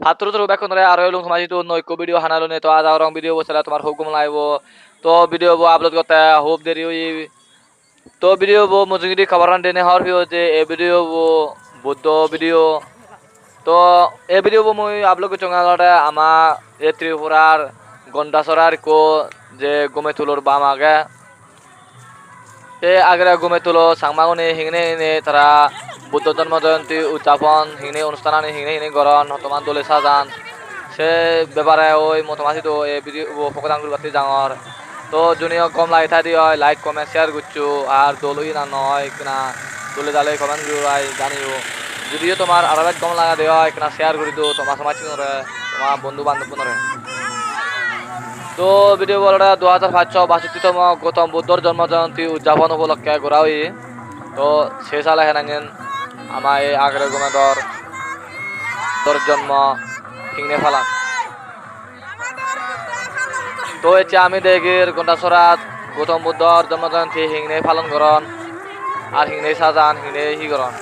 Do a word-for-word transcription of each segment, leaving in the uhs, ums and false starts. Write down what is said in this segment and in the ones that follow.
Patturu turu bekkunore aro elung toma sidu nuo ekko video hana lone, to aja gorong video bo sele tomar hub gom lagibo. To video bo upload gotte hub deri oye. To video bo mujungedi cover an dene hobor peyo je ei video bo Buddho video. To ei video bo mui upload gocchong olode ama ei Tripurar Gondasorar ikko je Gome Tulor bam age. Te agere Gome Tulo Changmagune hingine hingine tara Buddho Jonmo Joyonti udjapon hingine onusthanani hingine hingine goron, hotoman dole sajan. Se bepare oi mui toma sidu ei video bo pogodan guribatte jangor. To juniyo gom lage thai de oi, like, comment, share goccho, ar dol oye na no oi, ekkena dole dale comment guri pai janiyo. Judiyo tomar aro bej gom lage de oi, ekkena share guri do toma somajjunore, toma bondhu bandhobunore. To video bo olode dui hajar pachsho basotti tomo Gautam Buddhor jonmo joyonti udjapon upolokke gora oye. To se sale henangen ama ei Agre Gomedor Buddhor jonmo hingne palan. To ecche ami degir Gondasorat Gautam Buddhor jonmo joyonti hingne palon goron, ar hingne sajan, hingne hi goron.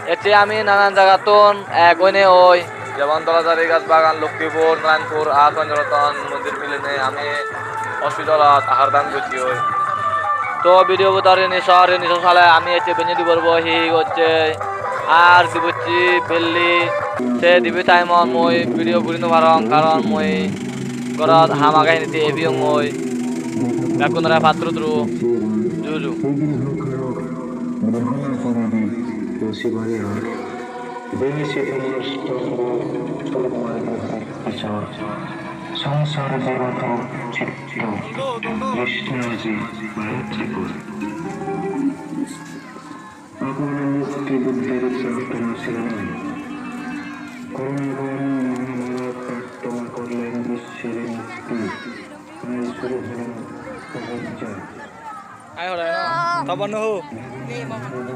Ecche ami nanan jagattun ek oine oi, jemon Dolajari, Gajbagan, Lokkipur, Narayanpur, ar Panchratna mondir milinei ami hospitalot ahar dan gocchi oi. To video bo dare ni sor, ni sor sale ami ecche benne dibor bo hi hi gocche. Ar dibucchi belli, se dibe time-ot mui video guri no parong, karon mui gorot ham age hinidi ebiyong mui. Bekkunore patturu turu, ju ju. সংসার জগত চিত্ত বিষ্ণু আজি মায়া ত্রিপুরা। অপূর্ণ মূর্তি বুদ্ধের প্রার্থনা সেবনে করুণাকর মহামায়া প্রার্থনা করলেন বিশ্বের মুক্তি। তাই শুরু হলো প্রপঞ্চ। Ai hore na? Taban no ho? Buddho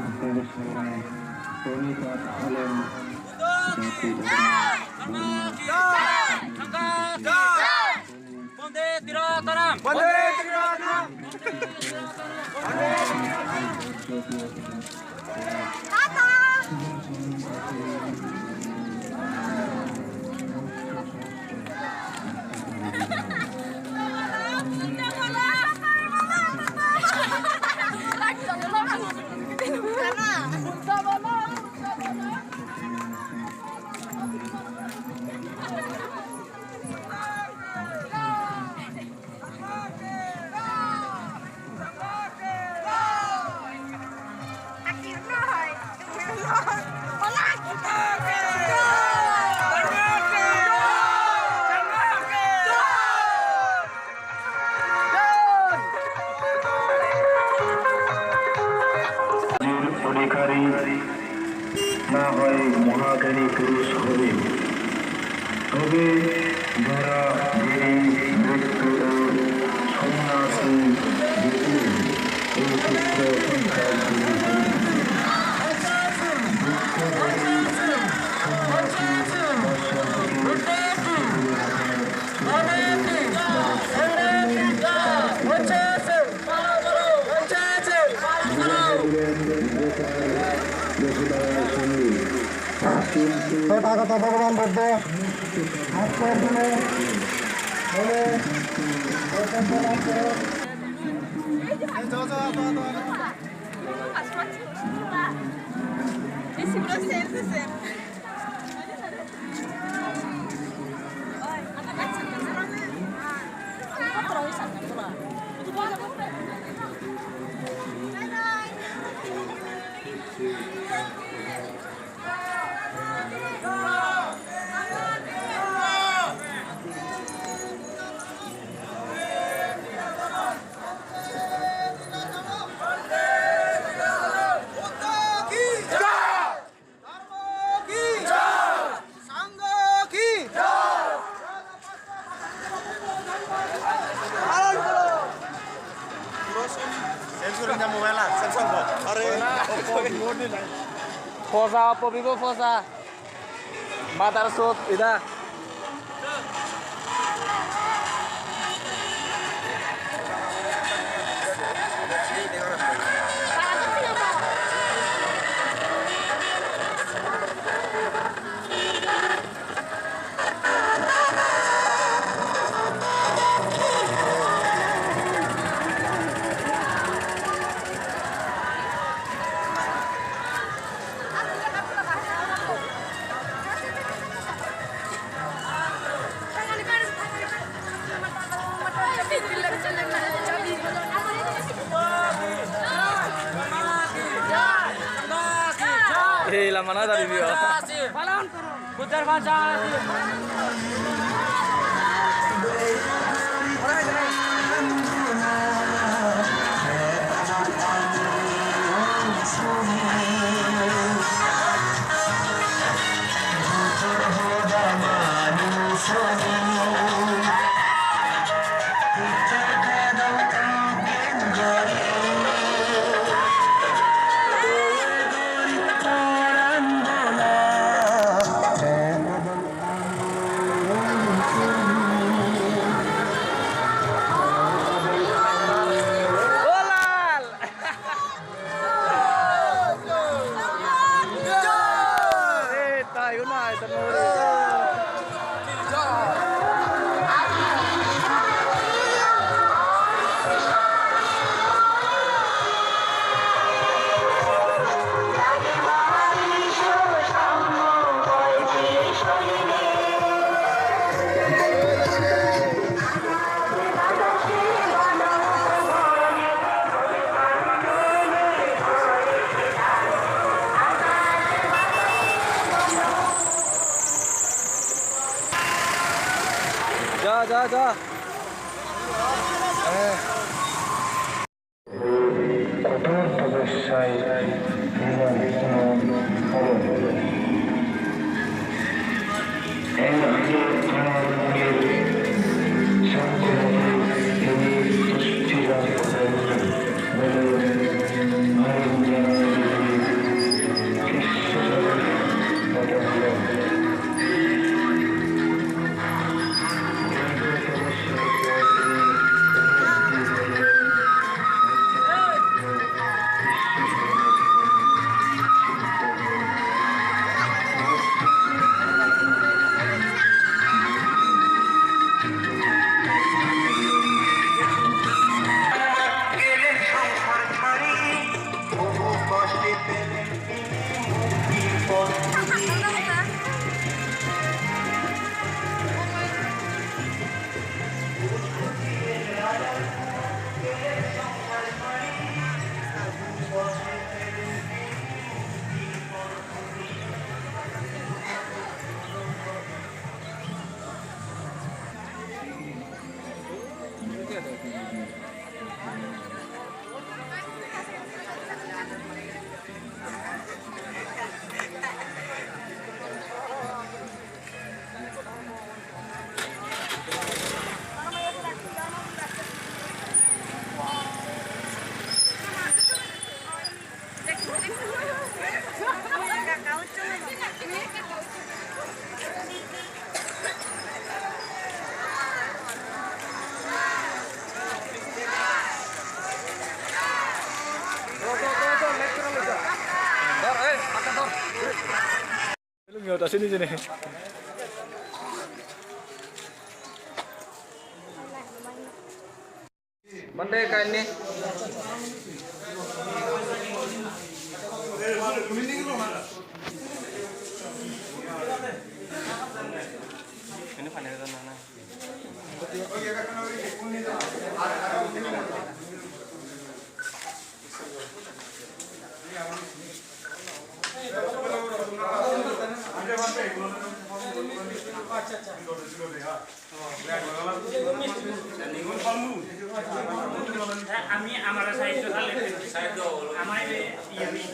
ki jai! Sangha ki jai! Bande Tilottharam! Bande Tilottharam! অধিকারী না হয় মহাজ্ঞানী পুরুষ হবে, তবে যারা দেবী, নৃত্য ও সন্ন্যাসী, বিষ্ণু এই সূত্র কাজগুলি করে থাকে। বিষ্ণু দেবী সন্ন্যাসী দর্শন থেকে তাকে দূরে রাখার সুযোগ ব্যবস্থা করলেন তার পিতা। তথাগত ভগবান বুদ্ধ আজকের দিনে বলে Posa, Oppo Vivo posa. Mother sot, ida. Mana dari dia. Pancasila. Buddhar Pancasila. Ja, ja, ja. Kotor toposya iban holo. Dor, ei, akka dor. Lu ngiyo ta sini sini. Bhante, kainni. Ini panen itu mana? আমি আমার সাহিত্য তাহলে আমার ইয়ে নেই।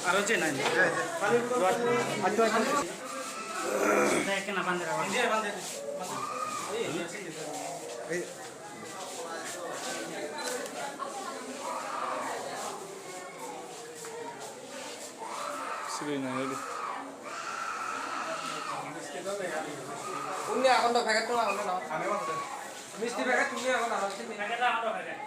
Aro je nai. Sibe na hedi. Unni agon do packet tun agon do. Misti packet tun agon aro sini. Packet agon do packet.